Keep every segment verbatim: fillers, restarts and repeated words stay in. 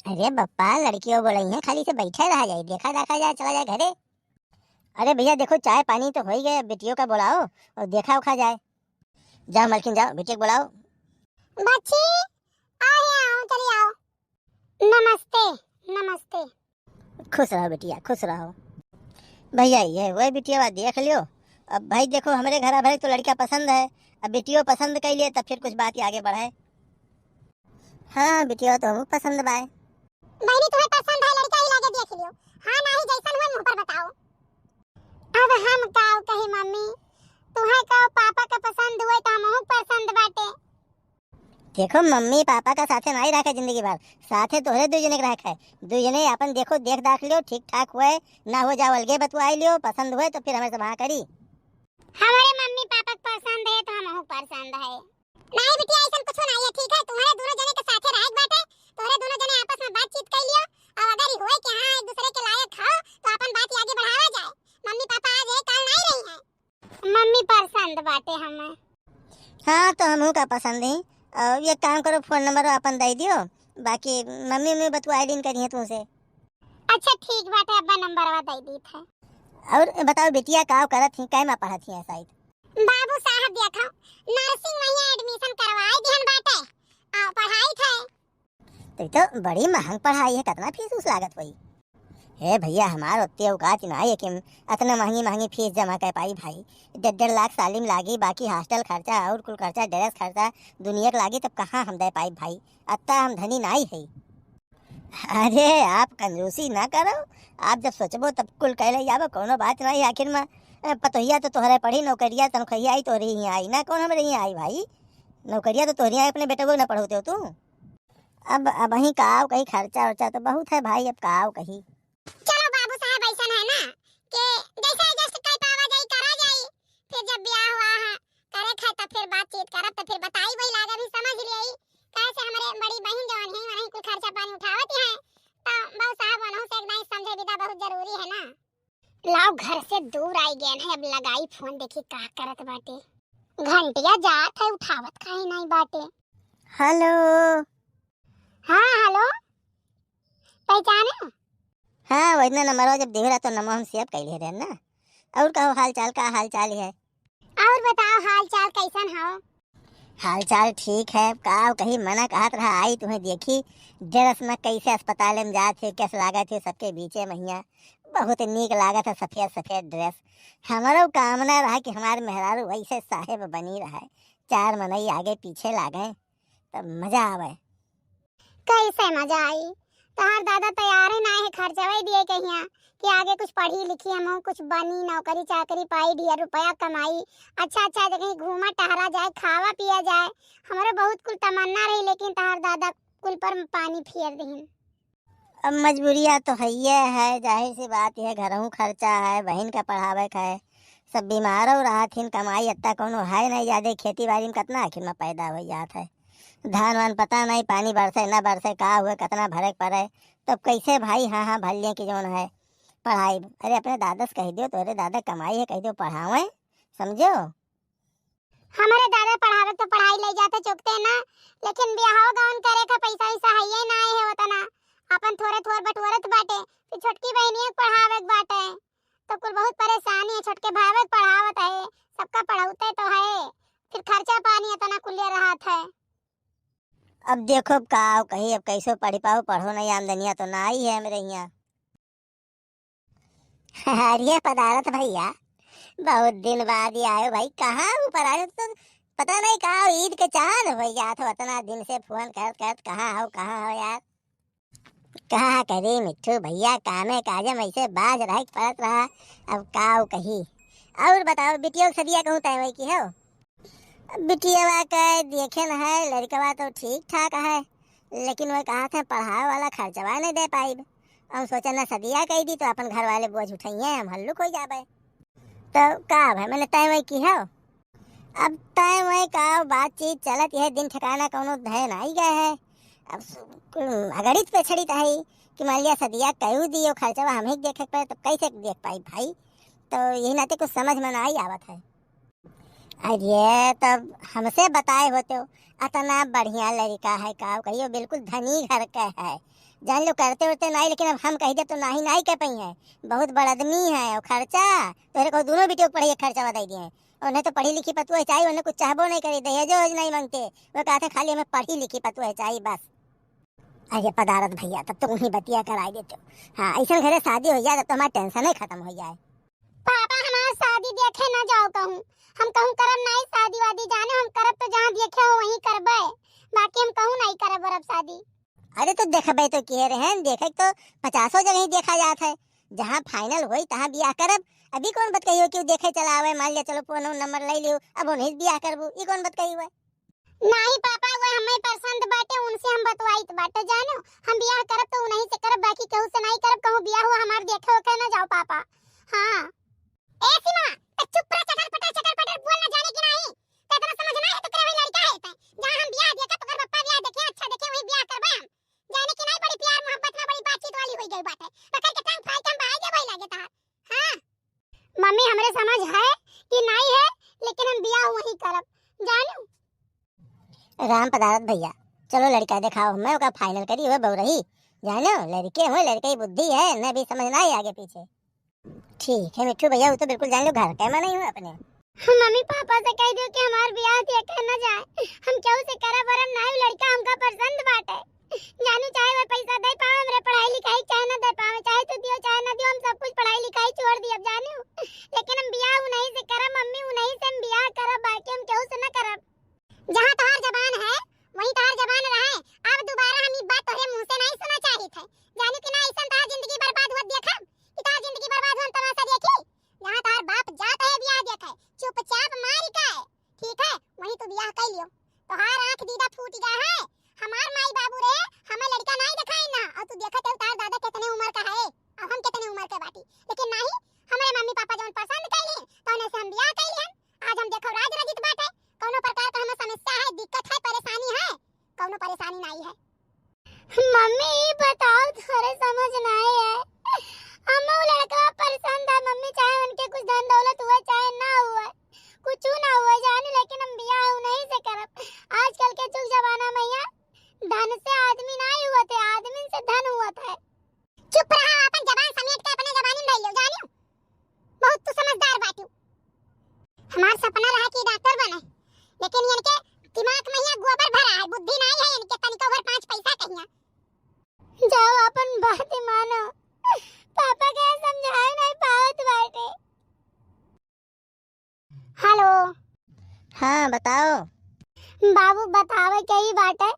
अरे बप्पा, लड़कियों बोलइहैं, खाली से बैठे रहा जाए, देखा देखा जाए, चला जाए घरे। अरे भैया देखो, चाय पानी तो होइ गए, बिटियों का बोलाओ और देखा उखा जाए। जाओ मलकिन, जाओ, बिटिया के बोलाओ। बच्ची, आओ यहाँ, आओ, चली आओ। नमस्ते, नमस्ते। खुश रहो बिटिया, खुश रहो। भैया, ये हुए बिटिया, देख लियो। अब भाई देखो, हमरे घरा भरे तो लड़का पसंद है, अब बिटियो पसंद कइ लिए, तब फिर कुछ बात ही आगे बढ़े। हाँ बिटिया, तो हमहू पसंद बाय। बहिनी, तुम्हें पसंद है लड़का, ही लागे देख लियो। हाँ नाही, जैसन हुए मुँह पर बताओ। अब हम काव कही मम्मी, तुम्हें काव पापा का पसंद हुए तो हमहू पसंद बाटे। देखो, मम्मी पापा का साथे नाही रखे जिंदगी भर, साथे तोहरे दुइ जने के रखे। दुइ जने अपन देखो, देख दाख लियो, ठीक ठाक हुए ना हो जाओ, अलगे बतुआई लियो, पसंद हुए तो फिर हमरे से वहाँ करी। हमरे मम्मी पापा के पसंद है तो हमहू पसंद है। नाही बिटिया, ऐसन कुछ नाही है, ठीक है, तुम्हरे दुनो जने के साथे रहे के बाटे, तोहरे दुनो जने आपस में बातचीत कइ लियो, और अगर ई होए कि हाँ एक दूसरे के लायक हो तो अपन बात ही आगे बढ़ावा जाए। मम्मी पापा आज है, काल नाही रही है। मम्मी पसंद बाटे हमें। हाँ, तो हमहू का पसंद ही। और ये काम करो, फोन नंबर अपन दइ दियो, बाकी मम्मी उम्मी बतुआई दिन करिहैं तुमसे। अच्छा ठीक बाटे, अब्बा नंबरवा दइ दीत है। और बताओ बिटिया, काव करत ही, कै मा पढ़त ही साइत? बाबू साहब देखो, नर्सिंग में admission करवाए दिहन बाटे, आ पढ़ाई थे। तो, तो बड़ी महंग पढ़ाई है, कितना फीस उस लागत होई? हे भैया, हमार उतनी औकात ही नाही है कि हम अतना महंगी महंगी फीस जमा कर पाई भाई। डेढ़ डेढ़ लाख सालिम लागी, बाकी हॉस्टल खर्चा और कुल खर्चा, ड्रेस खर्चा, दुनिया के लागी, तब कहाँ हम दे पाई भाई? अत्ता हम धनी नाही है। अरे आप कंजूसी ना करो, आप जब सोचबो तब कुल कइ लइ जाबो, कौनो बात नाही। आखिर में अ, पतोहिया तो तोहरे पढ़ी, नौकरिया तनख्वाहिया आई तोहरे ही आई ना, कौन हमरे ही आई भाई? नौकरिया तो तोहरे ही आई, अपने बेटवो ना पढ़ोते हो तू। अब अबहीं काव कही, खर्चा उर्चा तो बहुत है भाई, अब काव कही। चलो बाबू साहब, ऐसन है ना कि जैसे adjust कर पावा जाई, करा जाई, फिर जब ब्याह हुआ है, करे खाए तब फिर बातचीत करब, तो फिर बताई वही लागे भी समझ लियाई। कैसे हमरे बड़ी बहिन जवन है, वही कुल खर्चा पानी उठावत है, तो बाबू साहब वनहु से एक दाई समझे विदा बहुत जरूरी है ना। लाव घर से दूर आई गए हैं, अब लगाई फोन, देखी का करत बाटे। घंटिया जात है, उठावत काहे नाही बाटे। हेलो। हाँ हेलो, पहचाने? हाँ, वही ना नंबरवा जब देवे रहा तो नंबर हम सेव कर ले रहे ना। और कहो हाल चाल, का हाल चाल है? और बताओ हाल चाल कैसन हो? हाल चाल ठीक है, का कही, मना कहत रहा आई तुम्हें देखी, ड्रेस में कैसे अस्पताल में जात है, कैसे लागत है सबके बीचे महिया, बहुत नीक लागत है सफेद सफेद ड्रेस। हमारो कामना रहा कि हमार मेहरारू वैसे साहेब बनी रहे, चार मनई आगे पीछे लागे, तब मजा आवे। कैसे मजा आई? तोहार दादा तैयार ही ना है खर्चवे दिए के हिया कि आगे कुछ पढ़ी लिखी, हमहू कुछ बनी, नौकरी चाकरी पाई, ढेर रुपया कमाई, अच्छा अच्छा जगह घूमा टहरा जाए, खावा पिया जाए। हमरो बहुत कुल तमन्ना रही, लेकिन तोहार दादा कुल पर पानी फेर दिहिन। अब मजबूरिया तो हइये है, जाहिर सी बात है, घरहू खर्चा है, बहिन का पढ़ावे का है, सब बीमारो रहत हिन, कमाई अत्ता कौनो है नहीं ज्यादा, खेती बाड़ी में कितना आखिर में पैदा हो जात है, धान वान पता नहीं, पानी बरसे ना बरसे, का हुए, कितना भरे के पड़े, तब कैसे भाई, हाँ हाँ भर लिए कि जौन है पढ़ाई। अरे अपने दादा से कह दियो, तोरे दादा कमाई है, कह दियो पढ़ावे, समझो। हमरे दादा पढ़ावे तो पढ़ाई ले जाते चुकते ना, लेकिन बियाहो गवन करे का पैसा वैसा हइये ना है ओतना, अपन थोरे थोर बटोरत बाटे, फिर छोटकी बहिनिया के पढ़ावे के बाटे, तो कुल बहुत परेशानी है, छोटके भावे के पढ़ावत है, सबका पढ़ौते तो है, फिर खर्चा पानी इतना कुलिया रहत है। अब देखो अब का कही, अब कैसो पढ़ी पाओ, पढ़ो नहीं, आमदनिया तो ना आई है हमरे यहाँ। अरे पदारथ भैया, बहुत दिन बाद ही आयो भाई, कहाँ ऊपर आयो तो? पता नहीं का ईद के चांद हो जात हो, इतना दिन से फोन करत करत, कहाँ हो, कहाँ हो यार? का करी मिट्ठू भैया, कामे काजे में ऐसे बाज रहे के पड़त रहा, अब का कही। और बताओ बिटिया के सदिया कहूँ तय वही की हो? बिटियावा के देखे न है, लड़कवा तो ठीक ठाक है, लेकिन वह कहा थे पढ़ावे वाला खर्चवा नहीं दे पाइब। हम सोचे ना सदिया कह दी तो अपन घर वाले बोझ उठाइए, हम हल्लुक हो जाबे। तो का भाई, मैंने तय वही की हो? अब तय वही का बातचीत चलत, यह दिन ठिकाना कौनो धय नहीं गए है। अब सु-, कुल अगड़ित पे छड़ित है कि मान लिया सदिया कयू दियो खर्चवा हम ही देखे के पड़े, तो कैसे देख पाई भाई? तो यही नाते कुछ समझ में नहीं आवत है। अरे तब हमसे बताए होते हो, अतना बढ़िया लड़का है, का कहियो बिल्कुल धनी घर का है, जान लो, करते उरते नाहीं, लेकिन अब हम कहि देब तो नाहीं, नाहीं कहि पइहैं। बहुत बड़ आदमी हैं, अउर खर्चा, तोहरे कहो दुनो बिटियो के पढ़ाई के खर्चा बताइ दिहैं। अउर नाहीं तो पढ़ी लिखी पतोह चाही, उन्हें कुछ चाहबो नाहीं करी, दहेजो ओहेज नाहीं माँगते। वो कहत हैं खाली हमें पढ़ी लिखी पतोह चाही बस। अरे पदारथ भइया, तब तो उन्हीं बतिया कराइ देते हो। हाँ, अइसन घरे शादी होइ जाए, तब तो हमार tension ही खतम होइ जाए। पापा, हमार शादी देखे ना जाओ कहूँ। हम कहूँ करब नाहीं शादी वादी, जाने हम करब तो जहाँ देखे हो वहीं करबे, बाकी हम कहूँ नाहीं करब वरब शादी। अरे तो देखबे तो किहे रहेन, देखे तो पचासों जगह ही देखा जात है। जहाँ final होई तहाँ बियाह करब। अभी कौन बतकही हो कि उ देखे चला आवे, मान लिया चलो फोन नंबर लइ लियो, अब उन्हीं से बियाह करबू, ई कौन बतकही हुआ? नाहीं पापा, वो हमें पसंद बाटे, उनसे हम बतवाइत बाटे, जानो, हम बियाह करब तो उन्हीं से करब, बाकी केहू से नाहीं करब, कहूँ बियाह हुआ हमार देखे ओखे ना जाओ पापा। हाँ। ए सीमा, त चुप रह, चटर पटर, चटर पटर बोल ना, जाने कि नाहीं? त इतना समझ ना है, तो तेरे वही लड़का है, त जहाँ हम बियाह देखा, तो तेरे पप्पा बियाह देखे, अच्छा देखे, वही बियाह करबे हम। जाने कि नाहीं, बड़ी प्यार मोहब्बत ना, बड़ी बातचीत वाली होइ गई बात है। पकड़ के टांग फाड़ के हम बाहर के वही लागे तहार। हाँ। मम्मी, हमरे समझ है कि नाहीं है, लेकिन हम बियाह वहीं करब, जानो। राम पदारथ भइया, चलो लड़का देखाओ, हमें ओका final करी, वह बउरही, जानो, लड़के हुए, लड़के की बुद्धि है, न भी समझ ना आई आगे पीछे। ठीक है मिट्ठू भइया, वो तो बिल्कुल जान लो, घर के मना ही हुआ अपने। मम्मी पापा से कहि दियो कि हमार बियाह देखे न जाए, हम केहू से करब वरब नाहीं, लड़का हमका पसंद बाटे। जानू चाहे वह पैसा दे पावे हमरे पढ़ाई लिखाई, चाहे न दे पावे, चाहे तू दियो चाहे न दियो, हम सब कुछ पढ़ाई लिखाई छोड़ दियब जानू, लेकिन हम बियाह उन्हीं से करब मम्मी, उन्हीं से हम बियाह करब, बाकी हम केहू से न करब। जहाँ तोहार जबान है, वहीं तोहार जबान रहे। अब दोबारा हम ई बात तोहरे मुँह से नाहीं सुना चाहित है। जानू कि ना, अइसन तोहार जिंदगी बर्बाद हुआ देखब, कि तोहार जिंदगी बर्बाद हुआ हम तमाशा देखी। जहाँ तोहार बाप जात है बियाह देखे, चुपचाप मारी का है, ठीक है, वहीं तू बियाह कर लियो। तोहार आँख दीदा फूट गया है। हमार माई बाबू रहे, हमें लड़का नाहीं देखाई ना, अउर तू देखत है तोहार दादा कितने उम्र का है, अउर हम कितने उम्र के बाटी, लेकिन नाहीं, हमरे मम्मी पापा जौन पसंद कैली, तौने से हम बियाह कैली हन। आज हम देखो राज रजित बाटे, कौनो प्रकार का हमें समस्या है, दिक्कत है, परेशानी है, कौनो परेशानी नाहीं है। मम्मी, ई बताओ, तोहरे समझ नाहीं है, हम उ लड़का पसंद है मम्मी, चाहे उनके कुछ धन दौलत हुए चाहे ना हुए, कुछ ना हुए जानी, लेकिन हम बियाह उन्हीं से करब। आजकल के जुग जमाना में यहाँ धन से आदमी नाहीं हुआ थे, आदमी से धन हुआ था। चुप रहा, अपन जबान समेट के अपने जबानी में धइलो, जानियो। बहुत तू समझदार बाटू। हमार सपना रहा कि डॉक्टर बने, लेकिन इनके दिमाग में यहाँ गोबर भरा है, बुद्धि नाहीं है इनके, तनिको भर पाँच पैसा कहिया। जाओ, अपन बात मानो, पापा के समझाए नाहीं पावत बाटे। हेलो। हाँ, बताओ। बाबू, बतावे के ही बाटे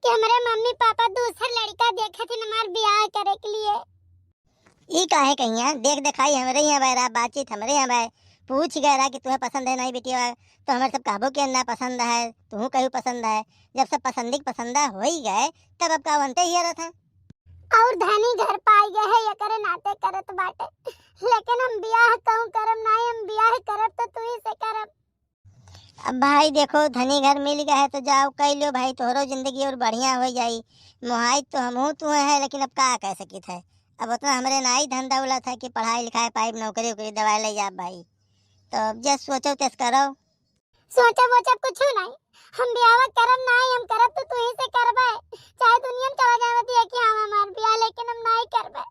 कि हमरे मम्मी पापा दूसर लड़का देखे थे हमार बियाह करे के लिए। ई काहे कहिया? देख देखाई हमरे यहाँ बाय रहा, बातचीत हमरे यहाँ बाय। पूछ गए रहा कि तुम्हें पसंद है नाहीं बिटिया, तो हमरे सब कहबो कि ना पसंद है, तुहूँ कहू पसंद है। जब सब पसंदी के पसंदा हो ही गए, तब अब का वनते ही रहत है। और धनी घर पाई गए है, एकरे नाते करत बाटे, लेकिन हम बियाह कहूँ करब नाहीं, हम बियाह करब तो तू ही से करब। अब भाई देखो, धनी घर मिल गए है तो जाओ कइ लो भाई, तोहरो जिंदगी और बढ़िया हो जाई। मोहाइत तो हमहू तुहे है, लेकिन अब का कह सकित है, अब उतना हमरे नाहीं धन दौलत है कि पढ़ाई लिखाई पाइब, नौकरी उकरी दवाई ले जाब भाई। तो अब जस सोचो तस करो। सोचब वोचब कुछ नाहीं, हम बियाह करब नाहीं, हम करब तो तू ही से करबे, चाहे दुनिया में चला जावे दिया कि हम हमार बियाह, लेकिन हम नाहीं करबे।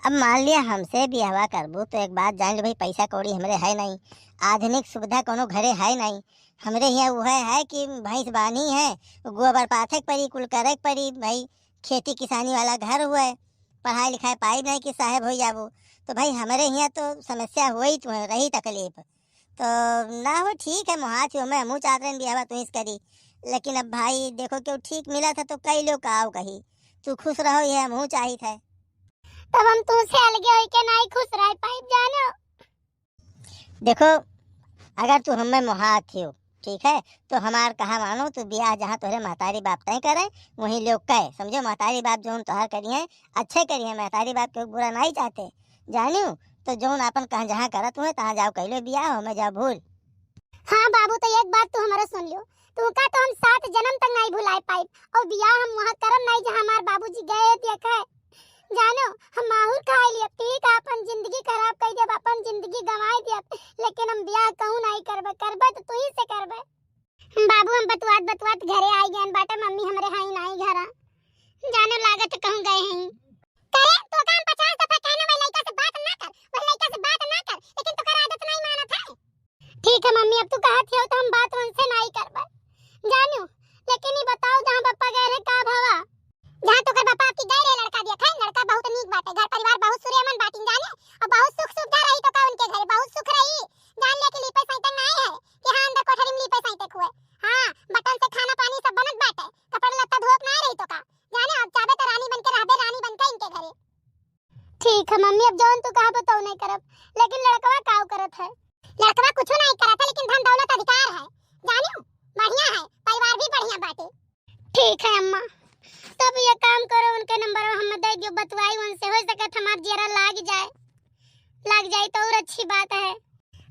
अब मान लिया हमसे बियाह करबू तो एक बात जान लो भाई, पैसा कौड़ी हमरे है नाहीं, आधुनिक सुविधा कोनो घरे है नाहीं। हमरे यहाँ वह है कि भैंस बान्ही है, गोबर पाथे के पड़ी, कुल करे के पड़ी भाई, खेती किसानी वाला घर हुए, पढ़ाई लिखाई पाई नाहीं कि साहेब हो जाबू। तो भाई हमरे यहाँ तो समस्या हुई तो रही तकलीफ। तो ना हो, ठीक है, मोहात ही हो, मैं हमहू चाहत रहन बियाहवा तुहिस करी, लेकिन अब भाई देखो, केहू ठीक मिलत है तो कई लोग का आओ कही, तू खुश रहो, ये हमहू चाहित है। तब हम तुमसे अलगे होके नाहीं खुश रह पाइब जानो। देखो, अगर तू हमें मोहात ही हो, ठीक है, तो हमार कहा मानो, तू बियाह जहाँ तोहरे महतारी बाप तय करे, वहीं लोग कहे, समझो, महतारी बाप जौन तोहार करी है, अच्छे करी है, महतारी बाप के बुरा नाहीं चाहते, जानियो, तो जौन आपन कहाँ जहाँ करत हुए, तहाँ जाओ कइलो बियाह, हमें जाओ भूल। हाँ बाबू, तो एक बात तू हमारा सुन लियो, तू का तो हम सात जन्म तक नाहीं भुलाए पाइब, और बियाह हम वहाँ करब नाहीं जहाँ हमार बाबूजी गए देखे। जानो, हम माहुर खाए लिए, ठीक है, अपन जिंदगी खराब कर देब, अपन जिंदगी गंवाए देब, लेकिन हम बियाह कहूँ नाहीं करबे, करबे तो तू ही से करबे। बाबू, हम बतुआत बतुआत घरे आई गए बाटे, मम्मी हमरे हाई नाहीं घरा। जानो, लागत करे, तो काम पचास दफा कहना, वही लड़का से बात ना कर, वही लड़का से बात ना कर, लेकिन तोकर आदत नहीं मानत है। ठीक है मम्मी, अब तू कहत हो तो हम बात उनसे नहीं करबे। जानू, लेकिन ये बताओ, जहाँ पापा गए रहे, का भवा? जहाँ तोकर पापा आपकी गए रहे, लड़का देखे, लड़का बहुत नीक बाटे, घर परिवार बहुत सुरेमन बाटिन जाने, और बहुत सुख सुविधा रही तोका उनके घरे, बहुत सुख रही। जान ले कि लीपे सैंते नहीं है कि हाँ, अंदर कोठरी में लीपे सैंते हुए। हाँ, बटन से खाना पानी सब बनत बाटे, कपड़ा लत्ता धोक ना रही तोका। जाने, अब चाहबे तो रानी बन के रहबे, रानी बन के इनके घरे। ठीक है मम्मी, अब जौन तू कहबो तो नहीं करब, लेकिन लड़कवा काव करत है? लड़कवा कुछो नहीं करत है, लेकिन धन दौलत अधिकार है, जानियो, बढ़िया है, परिवार भी बढ़िया बाटे। ठीक है अम्मा, तब ये काम करो, उनके नंबर हम दे दियो, बतवाई उनसे, हो सकत हमार जियरा लाग जाए, लाग जाए तो और अच्छी बात है।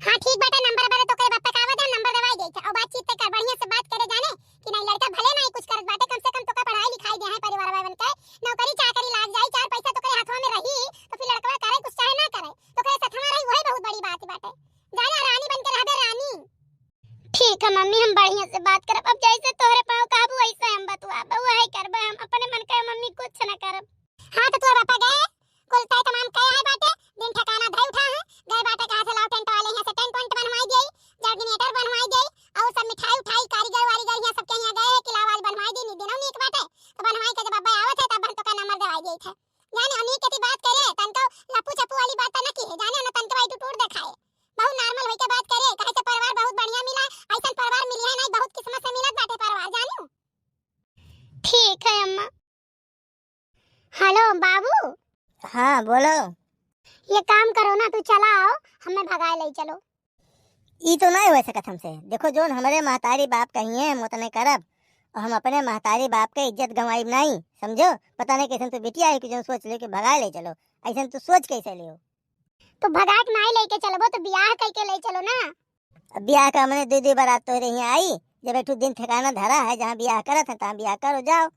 हाँ ठीक बाटे, नंबर बरे तोकरे बाप पे कावा दे, नंबर देवाई देत है, और बातचीत ते कर, बढ़िया से बात करे जाने कि नहीं, लड़का भले नहीं कुछ करत बाटे, कम से कम तोका पढ़ाई लिखाई दे है, परिवार वालन के नौकरी चाकरी लाग जाई, चार पैसा तोकरे हाथवा में रही, तो फिर लड़कवा करे कुछ चाहे ना करे, तोकरे सथवा रही, वही बहुत बड़ी बात बाटे। जाने रानी बन के रहबे, रानी। ठीक है मम्मी, हम बढ़िया से बात करब। अब जैसे तोहरे पाँव कहबू वैसे हम बतुआब, वही करबे हम, अपने मन का मम्मी कुछ न करब। हाँ तो तोर पापा गए, कुल तय तमाम कहे है बाटे, दिन ठिकाना धय उठा है, गए बाटे कहाँ से लाओ टेंट वाले, यहाँ से टेंट वेंट बनवाई दिए, जर्मिनेटर बनवाई दिए, और सब मिठाई उठाई कारीगर वारीगर यहाँ सबके यहाँ गए है कि लाओ आज बनवाई दी, दिनों नीक बाटे, तो बनवाई के जब अब्बे आवत है तब हम तोका नंबर देवाई देत है। जाने हम नीक के बात करे, तनको लप्पू चप्पू वाली बात तो न की है, जाने हम तनको एटीट्यूड दिखाए। बहुत नॉर्मल होइके बात करे, काहे से परिवार बहुत बढ़िया मिला, ऐसन परिवार मिली है नहीं, बहुत किस्मत से मिलत बाटे परिवार, जानियो। ठीक है अम्मा। हेलो बाबू। हाँ, बोलो। ये काम करो ना, तू चला आओ, हमें भगाए ले चलो। ई तो नहीं हो सकत हमसे। देखो, जोन हमरे महतारी बाप कहिए, हम उतने करब, और हम अपने महतारी बाप के इज्जत गंवाइब नहीं, समझो? पता नहीं कैसन तू बिटिया है कि जोन सोच ले कि भगाए ले चलो, ऐसन तू सोच कैसे लियो? तो भगा के नाई लेके चलबो, तो बियाह कइके ले चलो ना। अब बियाह का हमने दू दू बारात तोहरे यहाँ आई, जब एक ठो दिन ठिकाना धरा है, जहाँ बियाह करत है, तहाँ बियाह करो, जाओ।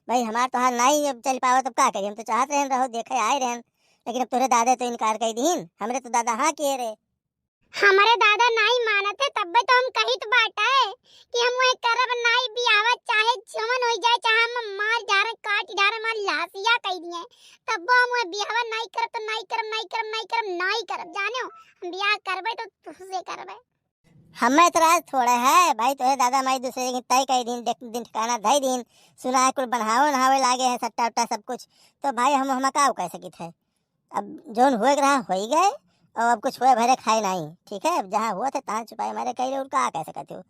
भाई, हमार तो हाल नाई अब चल पावत, अब का करी? हम तो चाहत रहन रहो, देखे आए रहन, लेकिन अब तोहरे दादे तो इनकार कर दीन, हमरे तो दादा हाँ किए रहे। हमरे दादा नाई मानत है, तब्बे तो हम कहित बाटे कि हम वही करब नाई बियाहवा, चाहे जवन हो जाए, चाहे हम मार डारे, काट डारे, हमार लाशिया कह दिए, तब्बो हम वही बियाहवा नाई करब, तो नाई करब, नाई करब, नाई करब, नाई करब, जाने हो, हम बियाह करबे तो तुझसे करबे। हमें एतराज थोड़े है भाई, तोहरे दादा माई दूसरे दिन तय कर दीन, देख, दिन ठिकाना धई दीन, सुना है कुल बनहावे नहावे लागे है, सट्टा उट्टा सब कुछ, तो भाई हम, हम का कह सकित है? अब जौन होए के रहा, होई गए, और अब कुछ होए भरे खाए नाई, ठीक है? अब जहाँ हुआ थे, तहाँ चुपाई मारे कह रहे, और का कह सकते हो?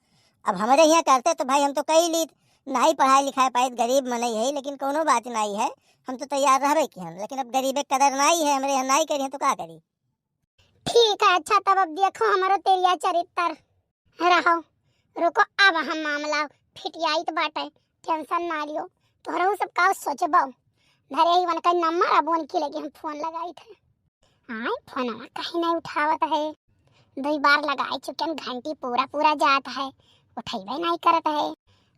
अब हमारे यहाँ करते तो भाई हम तो कही लीत, नाई पढ़ाई लिखाई पाइत, गरीब मनई है, लेकिन कोनो बात नाई है, हम तो तैयार रहबे की हम, लेकिन अब गरीबे के कदर नाई है, हमरे यहाँ नाई करी है तो का करी? ठीक है, अच्छा, तब अब देखो हमारो तेरिया चरित्र। रहो, रुको, अब हम मामला फिटियाइत बाटे, टेंशन ना लियो। तोहरहू सब का सोचबो, धरे ही उनका नंबर, अब उनकी लगे हम फोन लगाइत है। आय, फोनवा काहे नहीं उठावत है? दुई बार लगाई चुके हैं, घंटी पूरा पूरा जात है, उठैबे नहीं करत है।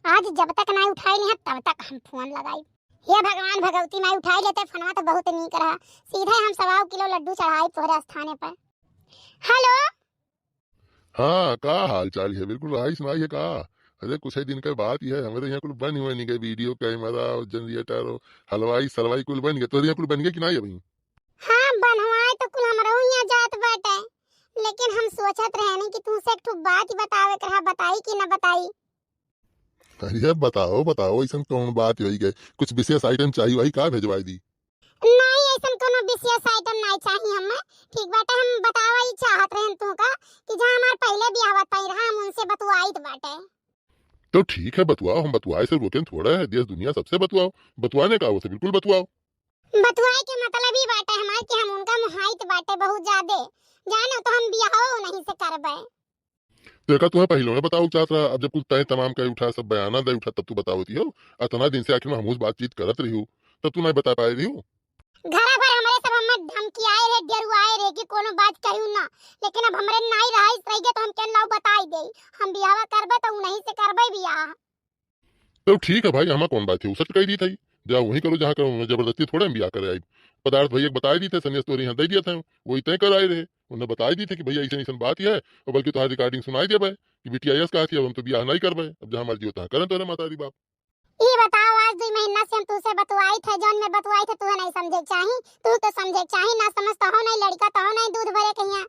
आज जब तक नहीं उठाई नहीं है, तब तक हम फोन लगाई। हे भगवान, भगवती माई उठाई लेते फोनवा तो बहुत नीक रहा, सीधे हम सवाऊ किलो लड्डू चढ़ाई तोहरे स्थाने पर। हेलो। हाँ, का हाल चाल है? बिल्कुल रहाइश में आई है का? अरे, कुछ ही दिन के बात ही है, हमारे यहाँ कुल बन हुए नहीं गए, वीडियो कैमरा और जनरेटर और हलवाई सलवाई कुल बन गए। तोहरे यहाँ कुल बन गए कि नहीं अभी? हाँ, बनवाए तो कुल हमरो यहाँ जात बाटे, लेकिन हम सोचत रहे नहीं कि तुमसे एक ठो बात ही बतावे के रहा, बताई कि ना बताई। अरे बताओ, बताओ, ऐसन कौन बात होई गए? कुछ विशेष आइटम चाहिए भाई, का भेजवाई दी? नहीं, ऐसन कोनो विशेष आइटम नहीं चाहिए हमें। ठीक बाटे, हम बतावा ही चाहत रहन तुमका कि जहाँ हमार पहले बियाह तय रहा, हम उनसे बतुआइत बाटे। तो ठीक है, बतुआओ, हम बतुआए से रोकेन थोड़ा है, देश दुनिया सबसे बतुआओ, बतुआने का हो तो बिल्कुल बतुआओ। बतुआए के मतलब ही बाटे हमार कि हम उनका मुहाइत बाटे बहुत ज्यादा, जानो तो हम बियाहो नहीं से करबे। तो एका तुम्हें पहले में बताओ चाहत रहा, अब जब कुल तय तमाम कर उठा, सब बयाना दे उठा, तब तू बतावती हो। अतना दिन से आखिर में हमहूस बातचीत करत रही हो, तब तू नहीं बता पाए रही हो। घरा भर हमरे सब हमें धमकियाए रहे, डरुआए रहे कि कोनो बात कहू ना, लेकिन अब हमरे नाई रहाइश रह गए तो हम केन लाऊ बताई दे, हम बियाहवा करबे तो उन्हीं से करबे बियाह। तो ठीक है भाई, हमा कौन बात है, उ सच कह दी थी, जा वहीं करो जहाँ करो, मैं जबरदस्ती थोड़े हम बियाह करे आई। पदार्थ भैया के बताई दी थे, सनेस तोरे यहाँ दे दिया था, वही तय कर आए रहे, उन्हें बताई दी थे कि भैया ऐसे ऐसे बात ही है, और बल्कि तुम्हारी रिकॉर्डिंग सुनाई दे भाई कि बिटिया यस कहा थी, अब हम तो बियाह नहीं करबे, अब जहाँ मर्जी होता है करें तोरे माता री बाप। ये बताओ, आज दुई महीना से हम तुहसे बतुआइत है, जौन में बतुआइत है, तुहे नहीं समझे के चाही। तू तो समझे के चाही, ना समझ तो हो नहीं, लड़का तो हो नहीं, दूध भरे कहिया।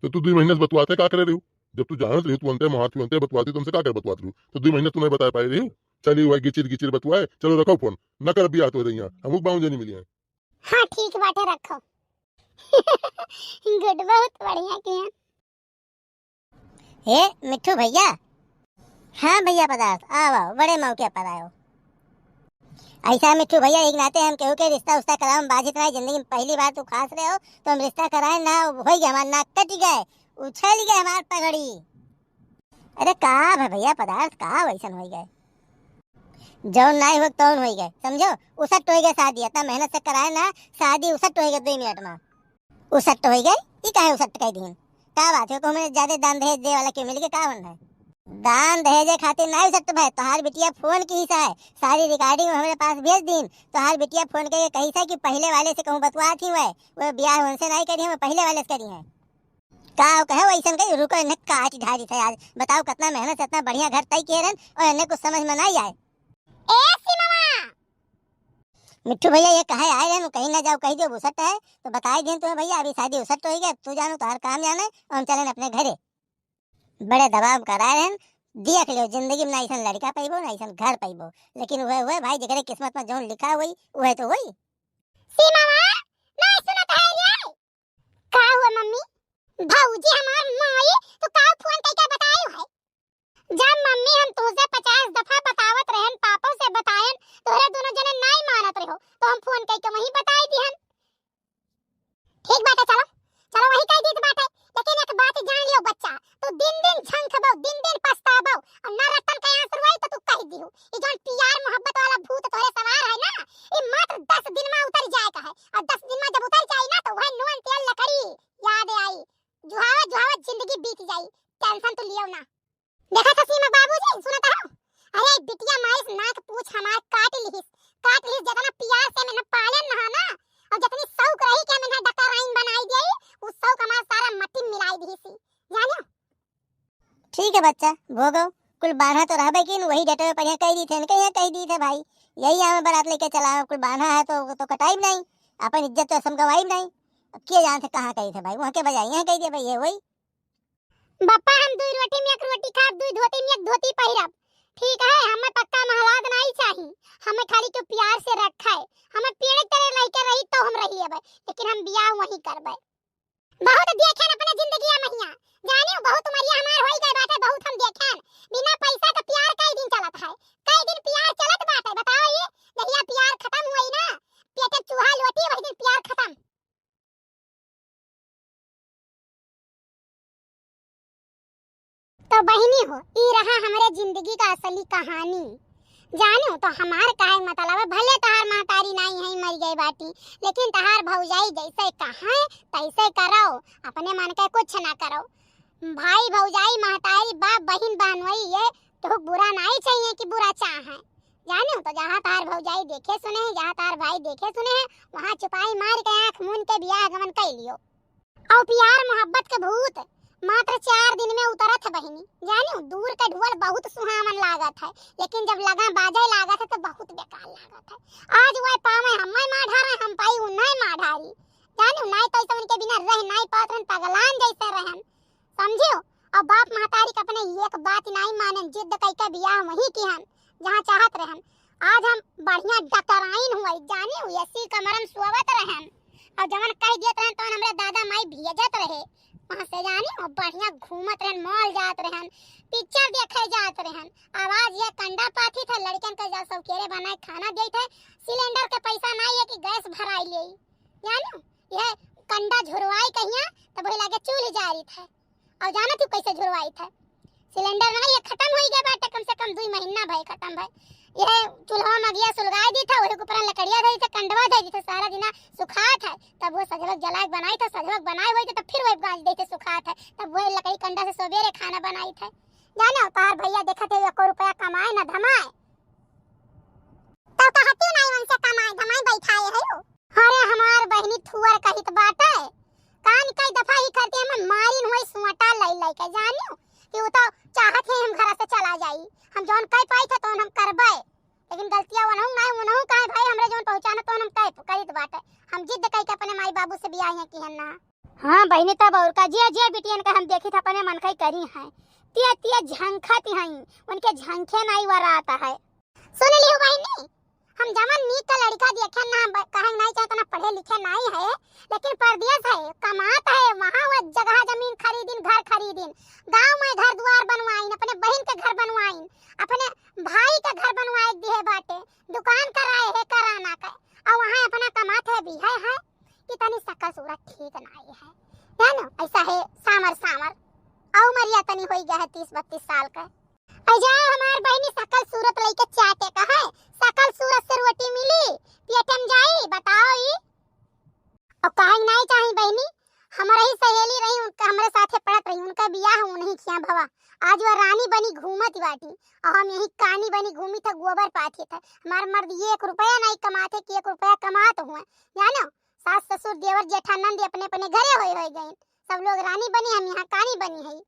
तो तू दुई महीना से बतुआते का करे रही हो? जब तू जानत रही, तू अंते महार, तू अंते बतुआती, तुमसे का करे बतुआत रही? तो दुई महीना तू नहीं बता पाए रही। चली हुआ गिचिर गिचिर बतुआए, चलो रखो फोन, न कर बियाह तो रही, हम बाबू जानी मिली हैं। हाँ, ठीक बाटे, रखो। गुड, बहुत बढ़िया किया। हे मिट्ठू भैया। हाँ भैया पदार्थ, आओ, आओ, बड़े मौके पर आयो। ऐसा मिट्ठू भैया, एक नाते हम केहू के रिश्ता उश्ता करावे में बाझित ना, जिंदगी में पहली बार तू खास रहे हो, तो हम रिश्ता कराए ना, होई गए, हमार नाक कट गए, उछल गए हमार पगड़ी। अरे का भा भैया पदार्थ, का वैसन होई गए? जौन नाई हो तौन होई गए, समझो? उसट होई गए शादी, इतना मेहनत से कराए ना, शादी उसट होई गए दुई मिनट में। उसट होई गए? ई काहे उसट कह दीन? का बात है, तो हमें ज्यादा दान दहेज दे वाला क्यों मिल के का बन है? दान दहेज खातिर नाई उसट भाई, तोहार बिटिया फोन की ही है, सारी रिकॉर्डिंग हमारे पास भेज दीन। तोहार बिटिया फोन करके कही था कि पहले वाले से कहूँ बतुआ थी वह, वो ब्याह उनसे नाई करी है, वो पहले वाले से करी है। का कहे वैसन कही, रुको, इन्हें काट ढारी थे आज। बताओ, कितना मेहनत से इतना बढ़िया घर तय किए रहन और इन्हें कुछ समझ में नहीं आए। ए सीमा! मिट्ठू भैया, ये कहे आए रहन, कहीं ना जाओ, कही दियो बुसट है, तो बताई देन तुम्हें भैया, अभी शादी उसट होई गए, तू जानो, तोहार काम जाने, और हम चलेन अपने घरे। बड़े दबाव कराए रहन, देख लियो, जिंदगी में ना ऐसन लड़का पाइबो, ना ऐसन घर पाइबो, लेकिन वह, वह भाई, जेकरे किस्मत में जौन लिखा हुई, वह तो हुई। सीमा माँ, मैं सुनत है रे। का हुआ मम्मी? भौजी हमार माई, तो का फोन कइके बताई है? जब मम्मी हम तुहसे पचास दफा बतावत रहन, पापो से बतायन, तोहरे दोनों जने नाई मानत रहो, तो हम फोन कइके वहीं बताई दिहन। ठीक बाटे, चलो, चलो वही कह दीत बाटे, लेकिन एक बात जान लियो बच्चा, तू दिन दिन झंखबो, दिन दिन पछताबो, और ना रतन के आंसू आई तो तू कह दियो, ई जौन प्यार मोहब्बत वाला भूत तोहरे सवार है ना, ई मात्र दस दिन में उतर जाए का है, और दस दिन में जब उतर जाई ना तो वह नून तेल लकड़ी याद आई, जुहावत जुहावत जिंदगी बीत जाई, टेंशन तू लियो ना। देखा था सीमा बाबूजी, सुनत हो? अरे बिटिया माइस नाक पूछ हमार काट लिहिस, काट लिहिस, जितना प्यार से मैंने पालन रहा ना, और जितनी शौक रही कि हम इन्हें डॉक्टराइन बनाई दिए, वो शौक हमार सारा मट्टी में मिलाई दिहिस, जानो? ठीक है बच्चा, भोगो, कुल बान्हा तो रहबे की, वही डेटवे पर यहाँ कह दी थे, इनके यहाँ कह दी थे भाई, यही हमें बारात लेके चला, कुल बान्हा है तो, तो कटाई नहीं, अपन इज्जत तो हम गवाई नहीं, अब के जानते कहाँ कही थे भाई, वहाँ के बजाय यहाँ कह दिया भाई, ये वही। बप्पा, हम दुई रोटी में एक रोटी खाब, दुई धोती में एक धोती पहिरब। ठीक है, हमें पक्का महलाद नाई चाही, हमें खाली क्यों प्यार से रखा है। हमें पेड़ तरे लइके रही तो हम रही अब, लेकिन हम बियाह वहीं करबे। बहुत देखेन अपने जिंदगी महिया, जानियो बहुत उमरिया हमार होई गए बाटे, बहुत हम देखेन। बिना पैसा के प्यार कई दिन चलत है, कई दिन प्यार चलत बाटे, बताओ ये, जहिया प्यार खत्म हुई ना, पेटे चूहा लोटी वही दिन प्यार खत्म। तो बहिनी हो, ई रहा हमरे जिंदगी का असली कहानी। जानो तो हमार काहे मतलब है, भले तहार महतारी नाई है, मर गए बाटी, लेकिन तहार भौजाई जैसे कहे तैसे करो, अपने मन के कुछ ना करो। भाई भौजाई महतारी बाप बहिन बहनोई ये तो बुरा नाई चाहिए कि बुरा चाहे। जानो तो जहाँ तार भौजाई देखे सुने है, जहाँ तार भाई देखे सुने है, वहाँ चुपाई मार के आँख मून के बियाह गमन कर लियो। और प्यार मोहब्बत के भूत मात्र चार दिन में उतरत है बहिनी। जानो दूर के ढुअर बहुत सुहावन लागत है, लेकिन जब लगा बाजे लागत है तो बहुत बेकार लागत है। आज वह पावे हमें मार ढारे, हम पाई उन्हें मार ढारी। जानो नाई तो ऐसा उनके बिना रह नाई पावत रहन, पगलान जैसे रहन। समझियो? और बाप महतारी के अपने एक बात नाई मानन, जिद कइके बियाह वहीं किहन, जहाँ चाहत रहन। आज हम बढ़िया डॉक्टराइन हुई, जानियो, एसी कमरा में सोवत रहन। और जवन कह दियत रहन, तवन हमरे दादा माई भेजत रहे। वहाँ से जानियो, और बढ़िया घूमत रहन, मॉल जात रहन, पिक्चर देखे जात रहन। अब आज ये कंडा पाथी थे, लड़कन के जा सब केरे बनाए खाना देत है, सिलेंडर के पैसा नाई है कि गैस भराई ले। जानियो, यह कंडा झुरवाई कहिया, तब वही लागे चूल्ह जारी थे। और जानत ही कैसे झुरवाई थे? सिलेंडर ना, ये खत्म हो गया बाटे, कम से कम दुई महीना भय खत्म भय। ये चूल्हा में अगिया सुलगाई दी था, वही ऊपर लकड़िया धरी थे, कंडवा धरी थे, सारा दिना सुखात है। तब वो सजवक जला के बनाई था, सजवक बनाए हुई थे, तब फिर वही गांज देते सुखात है, तब वही लकड़ी कंडा से सबेरे खाना बनाई थे। जानो, तोहार भैया देखत है, एको रुपया कमाए ना धमाए। तो कहती नहीं उनसे कमाए धमाए बैठाए है यो। अरे हमार बहिनी थुअर कहित बाटे, कान कई दफा ही करती हमें मारिन हुई सुअटा लई लई के, जानियो कि वो तो चाहत है हम घर से चला जाई, हम जौन कह पाई थे तौन हम करबे, लेकिन गलतिया वो हम जिद कइके अपने माई बाबू से बियाह हियाँ किहन ना। हाँ बहिनी, तब और का, जिया जिया बिटियन का हम देखित अपने मन का ही करी हैं। तिया तिया झंखत हईं, उनके झंखे नाई वरात है। सुन लियो बहिनी, हम जवन नीक का लड़का देखे ना, हम ब-, कहे नाई चाहे तना पढ़े लिखे नाई है, लेकिन परदेस है, कमात है, वहाँ वो जगह जमीन खरीदिन, घर खरीदिन, गाँव में घर दुआर बनवाइन, अपने बहिन के घर बनवाइन, अपने भाई के घर बनवाए दिहे बाटे, दुकान कराए है कराना के, और वहाँ अपना कमात है भी है, है कि तनी सकल सूरत ठीक नाई है, है ना? ऐसा है सामर सामर, और उमरिया तनी होई गया है तीस बत्तीस साल का। ऐ जा हमार बहिनी सकल सूरत लइके चाटे का है, सकल सूरत से रोटी मिली, पेट में जाई, बताओ ई। और काहे नाई चाही बहिनी, हमारे ही सहेली रही, उनका हमरे साथे पढ़त रही, उनका बियाह उन्हीं खिया भवा। आज वह रानी बनी घूमत बाटी, और हम यही कानी बनी घूमी था, गोबर पाथी था। हमार मर्द ये एक रुपया नाई कमाते कि एक रुपया कमात हुए, जानो? सास ससुर देवर जेठानंद अपने अपने घरे होए होए गए, सब लोग रानी बनी, हम यहाँ कानी बनी है।